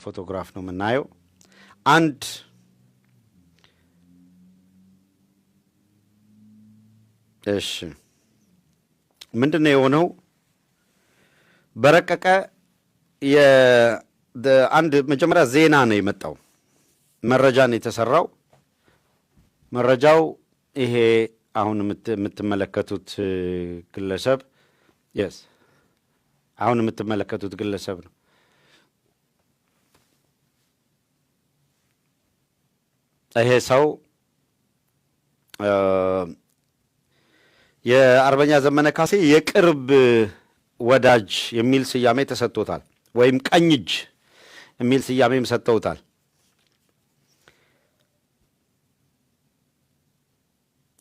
ፎቶግራፍ ነው የምናየው። አንድ እሺ፣ ምንድን ነው የሆነው? በረቀቀ አንድ መጀመሪያ ዜና ነው የመጣው፣ መረጃ ነው የተሰራው። መረጃው ይሄ አሁን የምትመለከቱት ግለሰብ፣ yes፣ አሁን የምትመለከቱት ግለሰብ ነው። ይሄ ሰው የአርበኛ ዘመነ ካሴ የቅርብ ወዳጅ የሚል ስያሜ ተሰጥቶታል፣ ወይም ቀኝ እጅ የሚል ስያሜም ሰጥተውታል።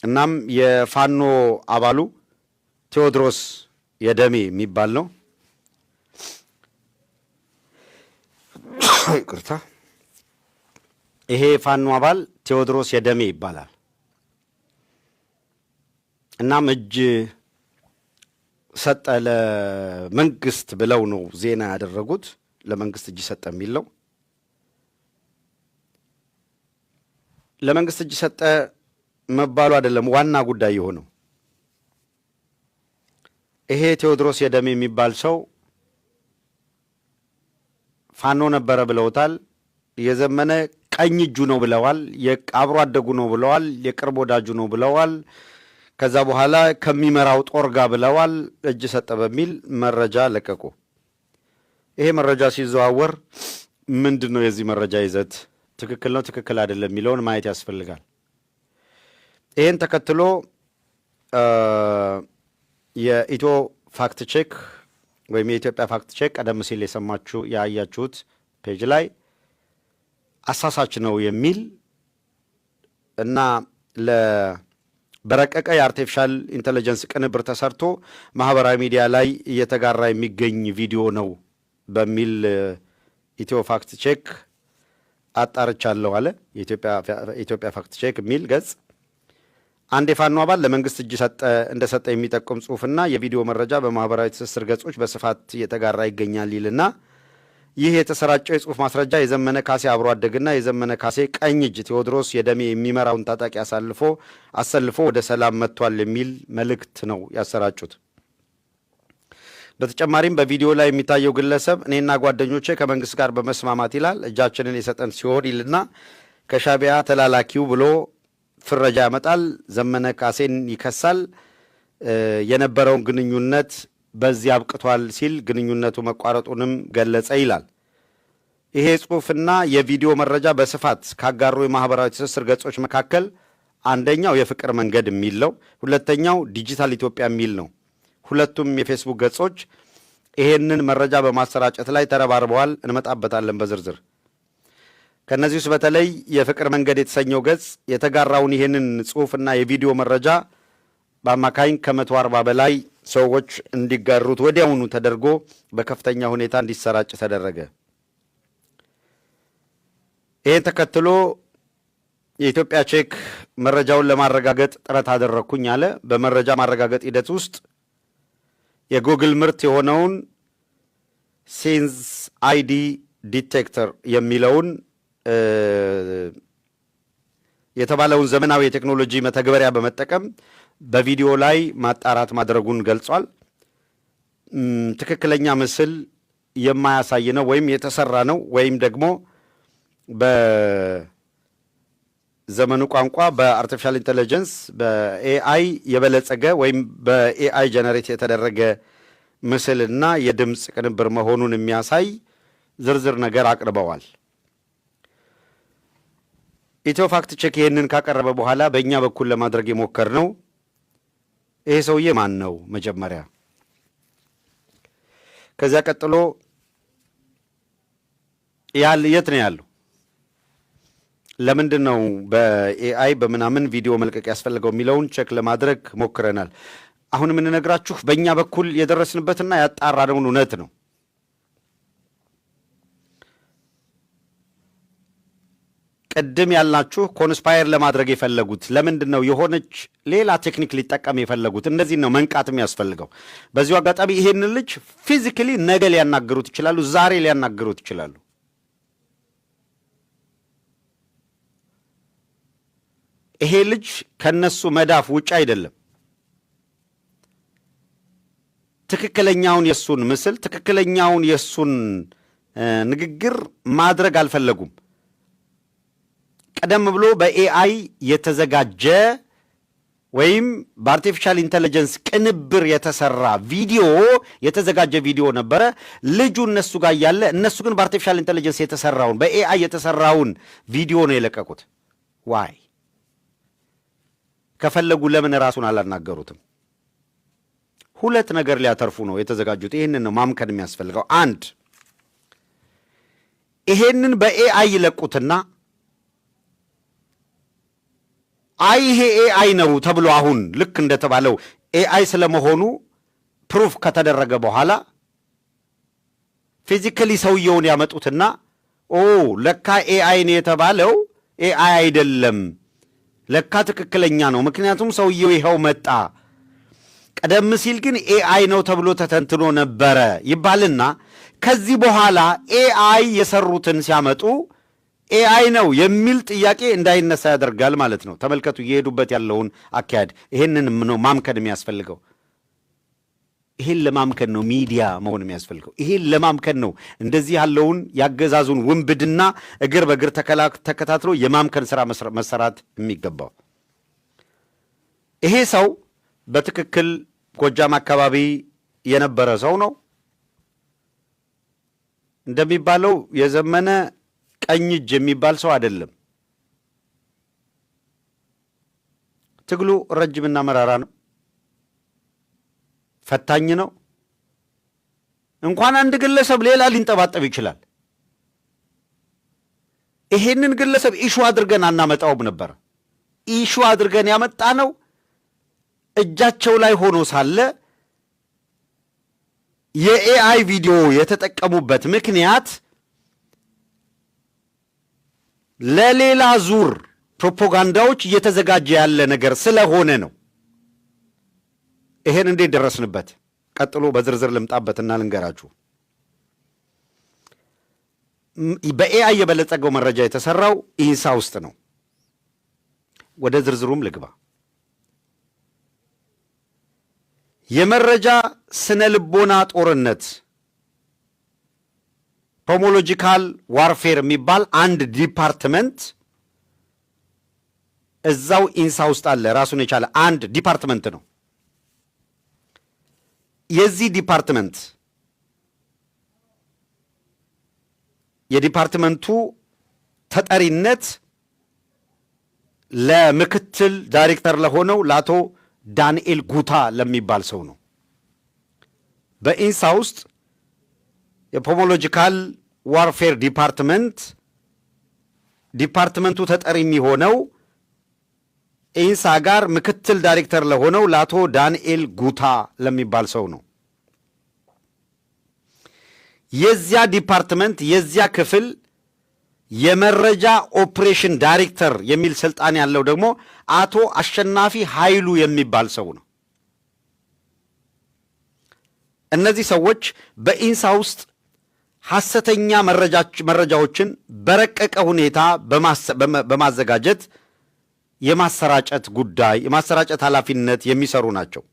እናም የፋኖ አባሉ ቴዎድሮስ የደሜ የሚባል ነው። ይቅርታ፣ ይሄ የፋኖ አባል ቴዎድሮስ የደሜ ይባላል። እናም እጅ ሰጠ ለመንግስት ብለው ነው ዜና ያደረጉት። ለመንግስት እጅ ሰጠ የሚል ነው። ለመንግስት እጅ ሰጠ መባሉ አይደለም ዋና ጉዳይ የሆነው። ይሄ ቴዎድሮስ የደሜ የሚባል ሰው ፋኖ ነበረ ብለውታል። የዘመነ ቀኝ እጁ ነው ብለዋል። አብሮ አደጉ ነው ብለዋል። የቅርብ ወዳጁ ነው ብለዋል። ከዛ በኋላ ከሚመራው ጦር ጋር ብለዋል። እጅ ሰጠ በሚል መረጃ ለቀቁ። ይሄ መረጃ ሲዘዋወር ምንድን ነው የዚህ መረጃ ይዘት፣ ትክክል ነው ትክክል አይደለም የሚለውን ማየት ያስፈልጋል። ይህን ተከትሎ የኢትዮ Fact Check ወይም የኢትዮጵያ Fact Check ቀደም ሲል የሰማችሁ ያያችሁት page ላይ አሳሳች ነው የሚል እና በረቀቀ የ artificial intelligence ቅንብር ተሰርቶ ማህበራዊ ሚዲያ ላይ እየተጋራ የሚገኝ ቪዲዮ ነው በሚል ኢትዮ Fact Check አጣርቻለሁ አለ። የኢትዮጵያ Fact Check የሚል ገጽ አንድ የፋኖ አባል ለመንግስት እጅ እንደሰጠ የሚጠቁም ጽሁፍና የቪዲዮ መረጃ በማህበራዊ ትስስር ገጾች በስፋት እየተጋራ ይገኛል ይልና ይህ የተሰራጨው የጽሁፍ ማስረጃ የዘመነ ካሴ አብሮ አደግና የዘመነ ካሴ ቀኝ እጅ ቴዎድሮስ የደሜ የሚመራውን ታጣቂ አሳልፎ አሰልፎ ወደ ሰላም መጥቷል የሚል መልእክት ነው ያሰራጩት። በተጨማሪም በቪዲዮ ላይ የሚታየው ግለሰብ እኔና ጓደኞቼ ከመንግስት ጋር በመስማማት ይላል እጃችንን የሰጠን ሲሆን ይልና ከሻቢያ ተላላኪው ብሎ ፍረጃ ያመጣል። ዘመነ ካሴን ይከሳል። የነበረውን ግንኙነት በዚህ አብቅቷል ሲል ግንኙነቱ መቋረጡንም ገለጸ ይላል። ይሄ ጽሁፍና የቪዲዮ መረጃ በስፋት ካጋሩ የማህበራዊ ትስስር ገጾች መካከል አንደኛው የፍቅር መንገድ የሚል ነው። ሁለተኛው ዲጂታል ኢትዮጵያ የሚል ነው። ሁለቱም የፌስቡክ ገጾች ይሄንን መረጃ በማሰራጨት ላይ ተረባርበዋል። እንመጣበታለን በዝርዝር። ከእነዚህ ውስጥ በተለይ የፍቅር መንገድ የተሰኘው ገጽ የተጋራውን ይሄንን ጽሁፍና የቪዲዮ መረጃ በአማካኝ ከ140 በላይ ሰዎች እንዲጋሩት ወዲያውኑ ተደርጎ በከፍተኛ ሁኔታ እንዲሰራጭ ተደረገ። ይህን ተከትሎ የኢትዮጵያ Check መረጃውን ለማረጋገጥ ጥረት አደረግኩኝ አለ። በመረጃ ማረጋገጥ ሂደት ውስጥ የጉግል ምርት የሆነውን SynthID Detector የሚለውን የተባለውን ዘመናዊ የቴክኖሎጂ መተግበሪያ በመጠቀም በቪዲዮ ላይ ማጣራት ማድረጉን ገልጿል። ትክክለኛ ምስል የማያሳይ ነው ወይም የተሰራ ነው ወይም ደግሞ በዘመኑ ቋንቋ በ artificial intelligence በ AI የበለጸገ ወይም በ AI generate የተደረገ ምስልና የድምፅ ቅንብር መሆኑን የሚያሳይ ዝርዝር ነገር አቅርበዋል። ኢትዮ Fact Check ይህንን ካቀረበ በኋላ በእኛ በኩል ለማድረግ የሞከርነው ይሄ ሰውዬ ማን ነው መጀመሪያ፣ ከዚያ ቀጥሎ የት ነው ያለው? ለምንድን ነው በ AI በምናምን ቪዲዮ መልቀቅ ያስፈልገው የሚለውን check ለማድረግ ሞክረናል። አሁን የምንነግራችሁ በእኛ በኩል የደረስንበትና ያጣራነውን እውነት ነው። ቅድም ያልናችሁ conspire ለማድረግ የፈለጉት ለምንድን ነው? የሆነች ሌላ ቴክኒክ ሊጠቀም የፈለጉት እንደዚህ ነው መንቃት የሚያስፈልገው። በዚሁ አጋጣሚ ይሄንን ልጅ physically ነገ ሊያናግሩት ይችላሉ፣ ዛሬ ሊያናግሩት ይችላሉ። ይሄ ልጅ ከነሱ መዳፍ ውጭ አይደለም። ትክክለኛውን የሱን ምስል፣ ትክክለኛውን የሱን ንግግር ማድረግ አልፈለጉም። ቀደም ብሎ በ AI የተዘጋጀ ወይም በ artificial intelligence ቅንብር የተሰራ ቪዲዮ፣ የተዘጋጀ ቪዲዮ ነበረ። ልጁ እነሱ ጋር እያለ እነሱ ግን በ artificial intelligence የተሰራውን፣ በ AI የተሰራውን ቪዲዮ ነው የለቀቁት። Why? ከፈለጉ ለምን ራሱን አላናገሩትም? ሁለት ነገር ሊያተርፉ ነው የተዘጋጁት። ይህንን ነው ማምከን የሚያስፈልገው። አንድ፣ ይሄንን በ AI ይለቁትና አይ ይሄ AI ነው ተብሎ አሁን ልክ እንደተባለው AI ስለመሆኑ proof ከተደረገ በኋላ physically ሰውየውን ያመጡትና ኦ ለካ AI ነው የተባለው AI አይደለም፣ ለካ ትክክለኛ ነው፣ ምክንያቱም ሰውየው ይኸው መጣ፣ ቀደም ሲል ግን AI ነው ተብሎ ተተንትኖ ነበረ ይባልና ከዚህ በኋላ AI የሰሩትን ሲያመጡ AI ነው የሚል ጥያቄ እንዳይነሳ ያደርጋል ማለት ነው። ተመልከቱ እየሄዱበት ያለውን አካሄድ። ይሄንን ነው ማምከን የሚያስፈልገው። ይሄን ለማምከን ነው ሚዲያ መሆን የሚያስፈልገው። ይሄን ለማምከን ነው እንደዚህ ያለውን ያገዛዙን ውንብድና እግር በእግር ተከታትሎ የማምከን ስራ መሰራት የሚገባው። ይሄ ሰው በትክክል ጎጃም አካባቢ የነበረ ሰው ነው። እንደሚባለው የዘመነ ቀኝ እጅ የሚባል ሰው አይደለም። ትግሉ ረጅምና መራራ ነው፣ ፈታኝ ነው። እንኳን አንድ ግለሰብ ሌላ ሊንጠባጠብ ይችላል። ይሄንን ግለሰብ issue አድርገን አናመጣውም ነበር። Issue አድርገን ያመጣነው እጃቸው ላይ ሆኖ ሳለ የ AI ቪዲዮ የተጠቀሙበት ምክንያት ለሌላ ዙር ፕሮፓጋንዳዎች እየተዘጋጀ ያለ ነገር ስለሆነ ነው። ይሄን እንዴት ደረስንበት? ቀጥሎ በዝርዝር ልምጣበትና ልንገራችሁ። በ AI የበለጸገው መረጃ የተሰራው ኢንሳ ውስጥ ነው። ወደ ዝርዝሩም ልግባ። የመረጃ ስነ ልቦና ጦርነት፣ pomological warfare የሚባል አንድ department እዛው ኢንሳ ውስጥ አለ። ራሱን የቻለ አንድ department ነው። የዚህ department የ department ኡ ተጠሪነት ለምክትል ዳይሬክተር ለሆነው ለአቶ ዳንኤል ጉታ ለሚባል ሰው ነው። በኢንሳ ውስጥ የ pomological warfare department ኡ ተጠሪ የሚሆነው ኢንሳ ጋር ምክትል ዳይሬክተር ለሆነው ለአቶ ዳንኤል ጉታ ለሚባል ሰው ነው። የዚያ department፣ የዚያ ክፍል የመረጃ ኦፕሬሽን ዳይሬክተር የሚል ስልጣን ያለው ደግሞ አቶ አሸናፊ ኃይሉ የሚባል ሰው ነው። እነዚህ ሰዎች በኢንሳ ውስጥ ሐሰተኛ መረጃዎችን በረቀቀ ሁኔታ በማዘጋጀት የማሰራጨት ጉዳይ፣ የማሰራጨት ኃላፊነት የሚሰሩ ናቸው።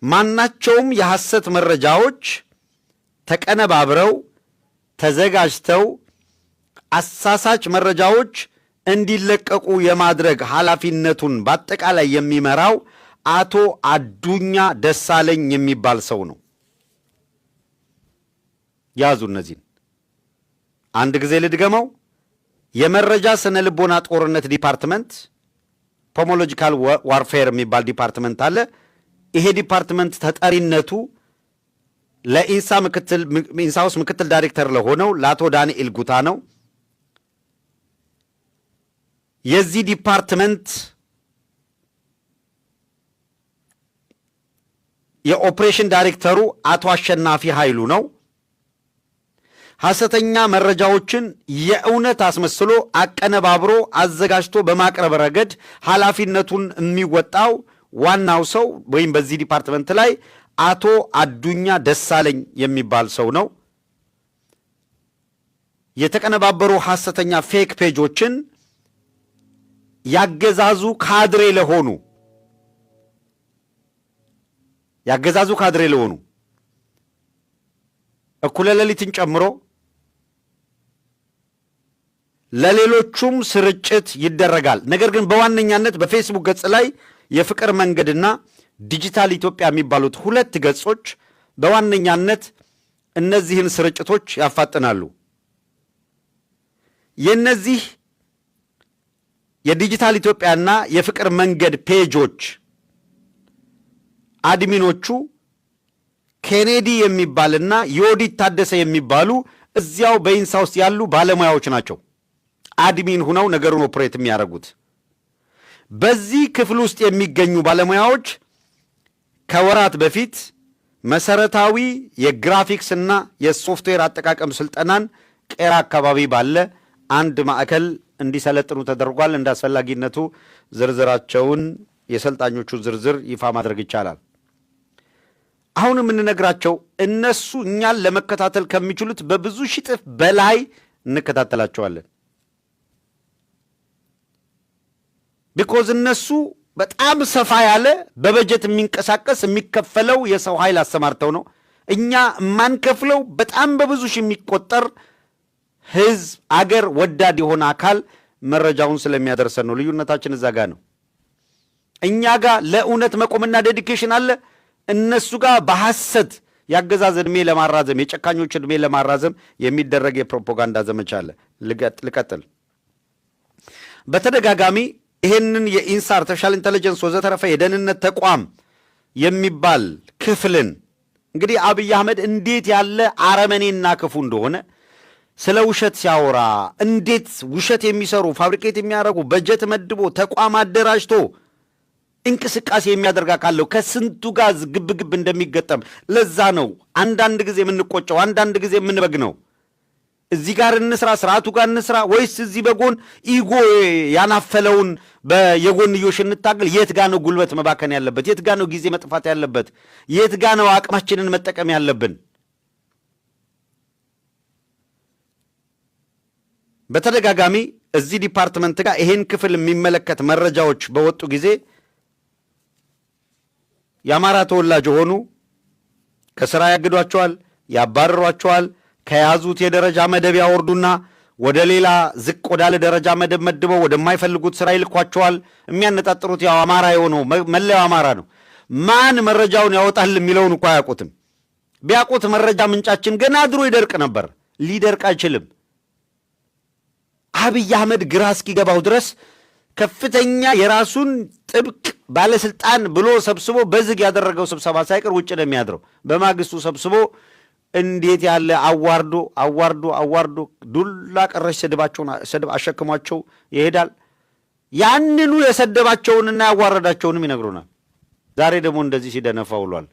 ማናቸውም የሐሰት መረጃዎች ተቀነባብረው ተዘጋጅተው አሳሳች መረጃዎች እንዲለቀቁ የማድረግ ኃላፊነቱን በአጠቃላይ የሚመራው አቶ አዱኛ ደሳለኝ የሚባል ሰው ነው። ያዙ እነዚህን። አንድ ጊዜ ልድገመው። የመረጃ ስነ ልቦና ጦርነት department፣ pomological warfare የሚባል department አለ። ይሄ department ተጠሪነቱ ለኢንሳ ምክትል ኢንሳ ውስጥ ምክትል ዳይሬክተር ለሆነው ለአቶ ዳንኤል ጉታ ነው። የዚህ department የኦፕሬሽን ዳይሬክተሩ አቶ አሸናፊ ኃይሉ ነው። ሐሰተኛ መረጃዎችን የእውነት አስመስሎ አቀነባብሮ አዘጋጅቶ በማቅረብ ረገድ ኃላፊነቱን የሚወጣው ዋናው ሰው ወይም በዚህ department ላይ አቶ አዱኛ ደሳለኝ የሚባል ሰው ነው። የተቀነባበሩ ሐሰተኛ fake page ኦችን ያገዛዙ ካድሬ ለሆኑ እኩለ ሌሊትን ጨምሮ ለሌሎቹም ስርጭት ይደረጋል። ነገር ግን በዋነኛነት በፌስቡክ ገጽ ላይ የፍቅር መንገድና ዲጂታል ኢትዮጵያ የሚባሉት ሁለት ገጾች በዋነኛነት እነዚህን ስርጭቶች ያፋጥናሉ። የእነዚህ የዲጂታል ኢትዮጵያና የፍቅር መንገድ page ኦች admin ኦቹ ኬኔዲ የሚባልና ዮዲት ታደሰ የሚባሉ እዚያው በኢንሳ ውስጥ ያሉ ባለሙያዎች ናቸው። Admin ሁነው ነገሩን operate የሚያደርጉት። በዚህ ክፍል ውስጥ የሚገኙ ባለሙያዎች ከወራት በፊት መሰረታዊ የግራፊክስ እና የሶፍትዌር አጠቃቀም ስልጠናን ቄራ አካባቢ ባለ አንድ ማዕከል እንዲሰለጥኑ ተደርጓል። እንደ አስፈላጊነቱ ዝርዝራቸውን፣ የሰልጣኞቹን ዝርዝር ይፋ ማድረግ ይቻላል። አሁን የምንነግራቸው እነሱ እኛን ለመከታተል ከሚችሉት በብዙ ሺህ እጥፍ በላይ እንከታተላቸዋለን። Because እነሱ በጣም ሰፋ ያለ በበጀት የሚንቀሳቀስ፣ የሚከፈለው የሰው ኃይል አሰማርተው ነው። እኛ የማንከፍለው በጣም በብዙ ሺህ የሚቆጠር ህዝብ፣ አገር ወዳድ የሆነ አካል መረጃውን ስለሚያደርሰን ነው። ልዩነታችን እዛ ጋ ነው። እኛ ጋር ለእውነት መቆምና dedication አለ። እነሱ ጋር በሐሰት የአገዛዝ ዕድሜ ለማራዘም፣ የጨካኞች ዕድሜ ለማራዘም የሚደረግ የፕሮፓጋንዳ ዘመቻ አለ። ልቀጥል። በተደጋጋሚ ይሄንን የኢንሳ artificial intelligence ወዘተረፈ የደህንነት ተቋም የሚባል ክፍልን፣ እንግዲህ አብይ አህመድ እንዴት ያለ አረመኔና ክፉ እንደሆነ ስለ ውሸት ሲያወራ፣ እንዴት ውሸት የሚሰሩ፣ fabricate የሚያደርጉ፣ በጀት መድቦ ተቋም አደራጅቶ እንቅስቃሴ የሚያደርግ አካለው ከስንቱ ጋር ግብ ግብ እንደሚገጠም። ለዛ ነው አንዳንድ ጊዜ የምንቆጨው፣ አንዳንድ ጊዜ የምንበግነው። እዚህ ጋር እንስራ፣ ስርዓቱ ጋር እንስራ ወይስ እዚህ በጎን ego ያናፈለውን የጎንዮሽ እንታገል? የት ጋ ነው ጉልበት መባከን ያለበት? የት ጋ ነው ጊዜ መጥፋት ያለበት? የት ጋ ነው አቅማችንን መጠቀም ያለብን? በተደጋጋሚ እዚህ department ጋር ይሄን ክፍል የሚመለከት መረጃዎች በወጡ ጊዜ የአማራ ተወላጅ የሆኑ ከስራ ያግዷቸዋል፣ ያባርሯቸዋል። ከያዙት የደረጃ መደብ ያወርዱና ወደ ሌላ ዝቅ ወዳለ ደረጃ መደብ መድበው ወደማይፈልጉት ስራ ይልኳቸዋል። የሚያነጣጥሩት ያው አማራ የሆነው፣ መለያው አማራ ነው። ማን መረጃውን ያወጣል የሚለውን እኮ አያውቁትም። ቢያውቁት መረጃ ምንጫችን ገና ድሮ ይደርቅ ነበር። ሊደርቅ አይችልም። አብይ አህመድ ግራ እስኪገባው ድረስ ከፍተኛ የራሱን ጥብቅ ባለስልጣን ብሎ ሰብስቦ በዝግ ያደረገው ስብሰባ ሳይቀር ውጭ ነው የሚያድረው። በማግስቱ ሰብስቦ እንዴት ያለ አዋርዶ አዋርዶ አዋርዶ ዱላ ቀረሽ ስድባቸውን ስድብ አሸክሟቸው ይሄዳል። ያንኑ የሰደባቸውንና ያዋረዳቸውንም ይነግሩናል። ዛሬ ደግሞ እንደዚህ ሲደነፋ ውሏል።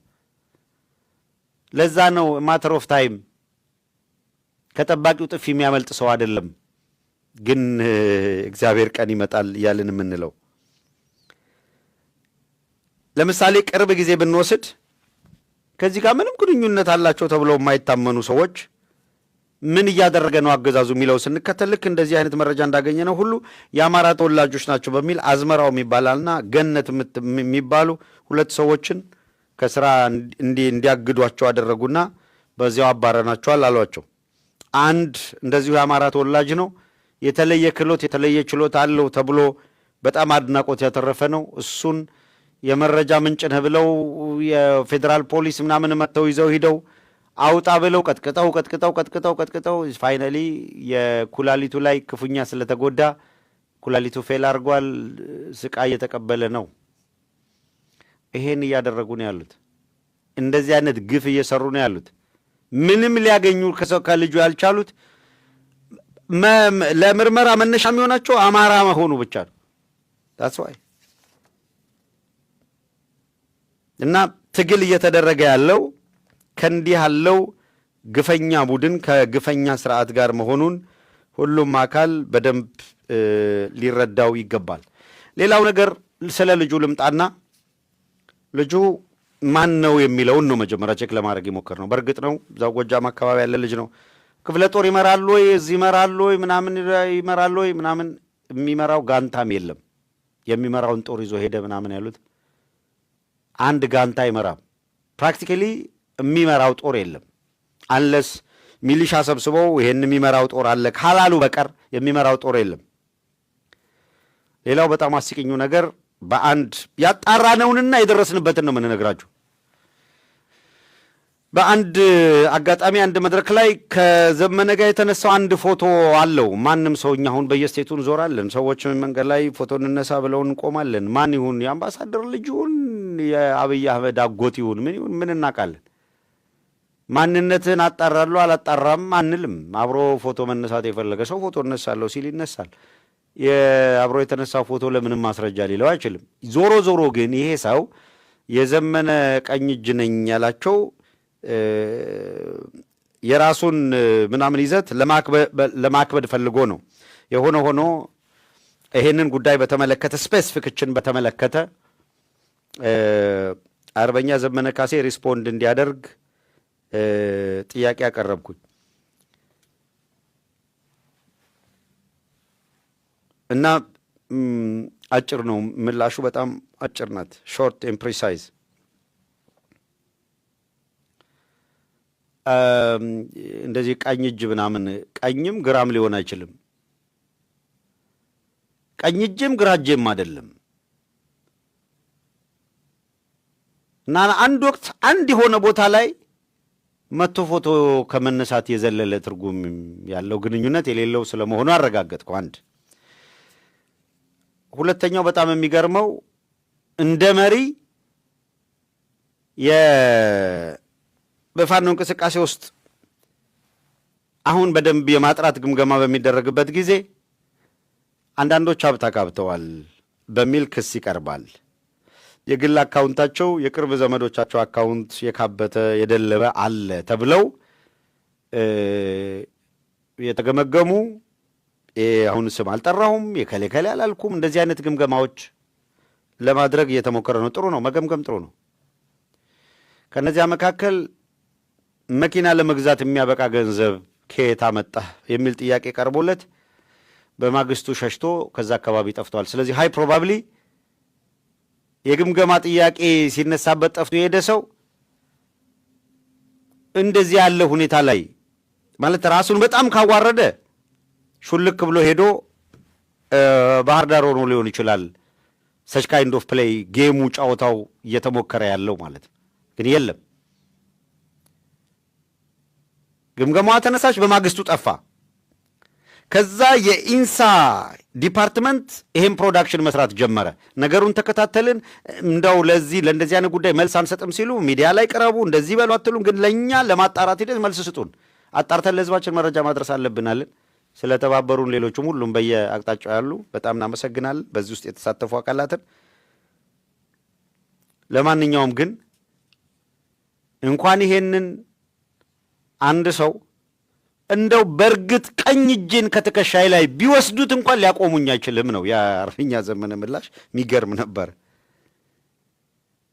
ለዛ ነው matter of time፣ ከጠባቂው ጥፊ የሚያመልጥ ሰው አይደለም፣ ግን እግዚአብሔር ቀን ይመጣል እያልን የምንለው። ለምሳሌ ቅርብ ጊዜ ብንወስድ ከዚህ ጋር ምንም ግንኙነት አላቸው ተብለው የማይታመኑ ሰዎች ምን እያደረገ ነው አገዛዙ የሚለው ስንከተል፣ ልክ እንደዚህ አይነት መረጃ እንዳገኘ ነው ሁሉ የአማራ ተወላጆች ናቸው በሚል አዝመራው የሚባላልና ገነት የሚባሉ ሁለት ሰዎችን ከስራ እንዲያግዷቸው አደረጉና በዚያው አባረናቸዋል አሏቸው። አንድ እንደዚሁ የአማራ ተወላጅ ነው። የተለየ ክህሎት፣ የተለየ ችሎታ አለው ተብሎ በጣም አድናቆት ያተረፈ ነው። እሱን የመረጃ ምንጭ ነህ ብለው የፌዴራል ፖሊስ ምናምን መጥተው ይዘው ሂደው አውጣ ብለው ቀጥቅጠው ቀጥቅጠው ቀጥቅጠው ቀጥቅጠው finally የኩላሊቱ ላይ ክፉኛ ስለተጎዳ ኩላሊቱ fail አድርጓል። ስቃይ እየተቀበለ ነው። ይሄን እያደረጉ ነው ያሉት። እንደዚህ አይነት ግፍ እየሰሩ ነው ያሉት። ምንም ሊያገኙ ከሰው ከልጁ ያልቻሉት ለምርመራ መነሻ የሚሆናቸው አማራ መሆኑ ብቻ ነው። That's why እና ትግል እየተደረገ ያለው ከእንዲህ ያለው ግፈኛ ቡድን፣ ከግፈኛ ስርዓት ጋር መሆኑን ሁሉም አካል በደንብ ሊረዳው ይገባል። ሌላው ነገር ስለ ልጁ ልምጣና ልጁ ማን ነው የሚለውን ነው መጀመሪያ check ለማድረግ የሞከርነው። በእርግጥ ነው እዛው ጎጃም አካባቢ ያለ ልጅ ነው። ክፍለ ጦር ይመራል ወይ፣ እዚህ ይመራል ወይ፣ ምናምን ይመራል ወይ ምናምን፣ የሚመራው ጋንታም የለም። የሚመራውን ጦር ይዞ ሄደ ምናምን ያሉት አንድ ጋንታ አይመራም። Practically የሚመራው ጦር የለም። Unless ሚሊሻ ሰብስበው ይሄን የሚመራው ጦር አለ ካላሉ በቀር የሚመራው ጦር የለም። ሌላው በጣም አስቂኙ ነገር በአንድ ያጣራነውንና የደረስንበትን ነው የምንነግራችሁ። በአንድ አጋጣሚ አንድ መድረክ ላይ ከዘመነ ጋር የተነሳው አንድ ፎቶ አለው። ማንም ሰው፣ እኛ አሁን በየስቴቱ እንዞራለን። ሰዎች መንገድ ላይ ፎቶ እንነሳ ብለው እንቆማለን። ማን ይሁን፣ የአምባሳደር ልጅ ይሁን፣ የአብይ አህመድ አጎት ይሁን፣ ምን ይሁን ምን እናውቃለን? ማንነትህን አጣራለሁ አላጣራም አንልም። አብሮ ፎቶ መነሳት የፈለገ ሰው ፎቶ እነሳለሁ ሲል ይነሳል። አብሮ የተነሳው ፎቶ ለምንም ማስረጃ ሊለው አይችልም። ዞሮ ዞሮ ግን ይሄ ሰው የዘመነ ቀኝ እጅ ነኝ ያላቸው የራሱን ምናምን ይዘት ለማክበድ ፈልጎ ነው። የሆነ ሆኖ ይሄንን ጉዳይ በተመለከተ፣ specific ችን በተመለከተ አርበኛ ዘመነ ካሴ respond እንዲያደርግ ጥያቄ ያቀረብኩኝ እና አጭር ነው ምላሹ፣ በጣም አጭር ናት። Short and precise። እንደዚህ ቀኝ እጅ ምናምን ቀኝም ግራም ሊሆን አይችልም። ቀኝ እጅም ግራ እጄም አይደለም። እና አንድ ወቅት አንድ የሆነ ቦታ ላይ መቶ ፎቶ ከመነሳት የዘለለ ትርጉም ያለው ግንኙነት የሌለው ስለመሆኑ አረጋገጥኩ። አንድ። ሁለተኛው በጣም የሚገርመው እንደ መሪ በፋኖ እንቅስቃሴ ውስጥ አሁን በደንብ የማጥራት ግምገማ በሚደረግበት ጊዜ አንዳንዶች ሀብት አካብተዋል በሚል ክስ ይቀርባል። የግል አካውንታቸው፣ የቅርብ ዘመዶቻቸው አካውንት የካበተ የደለበ አለ ተብለው የተገመገሙ፣ አሁን ስም አልጠራሁም፣ የከሌ ከሌ አላልኩም። እንደዚህ አይነት ግምገማዎች ለማድረግ እየተሞከረ ነው። ጥሩ ነው፣ መገምገም ጥሩ ነው። ከነዚያ መካከል መኪና ለመግዛት የሚያበቃ ገንዘብ ከየት አመጣህ የሚል ጥያቄ ቀርቦለት በማግስቱ ሸሽቶ ከዛ አካባቢ ጠፍቷል። ስለዚህ high probably የግምገማ ጥያቄ ሲነሳበት ጠፍቶ የሄደ ሰው እንደዚህ ያለ ሁኔታ ላይ ማለት ራሱን በጣም ካዋረደ ሹልክ ብሎ ሄዶ ባህር ዳር ሆኖ ሊሆን ይችላል። Such kind of play game ኡ ጨዋታው እየተሞከረ ያለው ማለት ነው። ግን የለም። ግምገማዋ ተነሳች፣ በማግስቱ ጠፋ። ከዛ የኢንሳ department ይሄን production መስራት ጀመረ። ነገሩን ተከታተልን። እንደው ለዚህ ለእንደዚህ አይነት ጉዳይ መልስ አንሰጥም ሲሉ ሚዲያ ላይ ቅረቡ፣ እንደዚህ በሉ አትሉም፣ ግን ለእኛ ለማጣራት ሂደት መልስ ስጡን፣ አጣርተን ለህዝባችን መረጃ ማድረስ አለብናለን። ስለተባበሩን ሌሎቹም ሁሉም በየአቅጣጫው ያሉ በጣም እናመሰግናለን፣ በዚህ ውስጥ የተሳተፉ አካላትን። ለማንኛውም ግን እንኳን ይሄንን አንድ ሰው እንደው በእርግጥ ቀኝ እጄን ከትከሻዬ ላይ ቢወስዱት እንኳን ሊያቆሙኝ አይችልም ነው የአርበኛ ዘመነ ምላሽ። የሚገርም ነበር።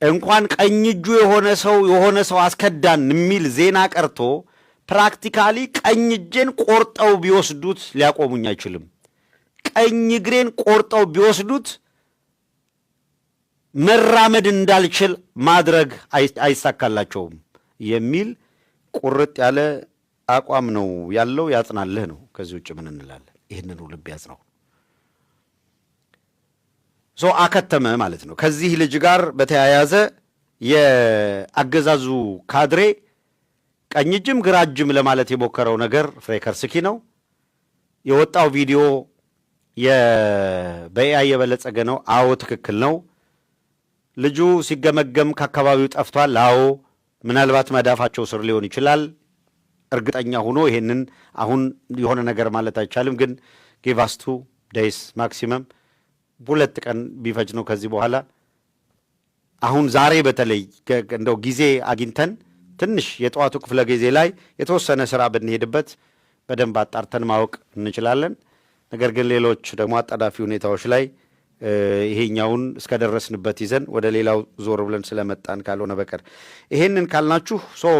እንኳን ቀኝ እጁ የሆነ ሰው የሆነ ሰው አስከዳን የሚል ዜና ቀርቶ practically ቀኝ እጄን ቆርጠው ቢወስዱት ሊያቆሙኝ አይችልም። ቀኝ እግሬን ቆርጠው ቢወስዱት መራመድ እንዳልችል ማድረግ አይሳካላቸውም የሚል ቁርጥ ያለ አቋም ነው ያለው። ያጽናልህ ነው። ከዚህ ውጭ ምን እንላለን? ይህንኑ ልብ ያጽናው። So አከተመ ማለት ነው። ከዚህ ልጅ ጋር በተያያዘ የአገዛዙ ካድሬ ቀኝ እጅም ግራ እጅም ለማለት የሞከረው ነገር ፍሬከርስኪ ነው። የወጣው ቪዲዮ በ AI የበለጸገ ነው። አዎ፣ ትክክል ነው። ልጁ ሲገመገም ከአካባቢው ጠፍቷል። አዎ፣ ምናልባት መዳፋቸው ስር ሊሆን ይችላል። እርግጠኛ ሆኖ ይሄንን አሁን የሆነ ነገር ማለት አይቻልም። ግን give us 2 days maximum፣ 2 ቀን ቢፈጅ ነው ከዚህ በኋላ። አሁን ዛሬ በተለይ እንደው ጊዜ አግኝተን ትንሽ የጠዋቱ ክፍለ ጊዜ ላይ የተወሰነ ስራ ብንሄድበት በደንብ አጣርተን ማወቅ እንችላለን። ነገር ግን ሌሎች ደግሞ አጣዳፊ ሁኔታዎች ላይ ይሄኛውን እስከደረስንበት ይዘን ወደ ሌላው ዞር ብለን ስለመጣን ካልሆነ በቀር ይሄንን ካልናችሁ so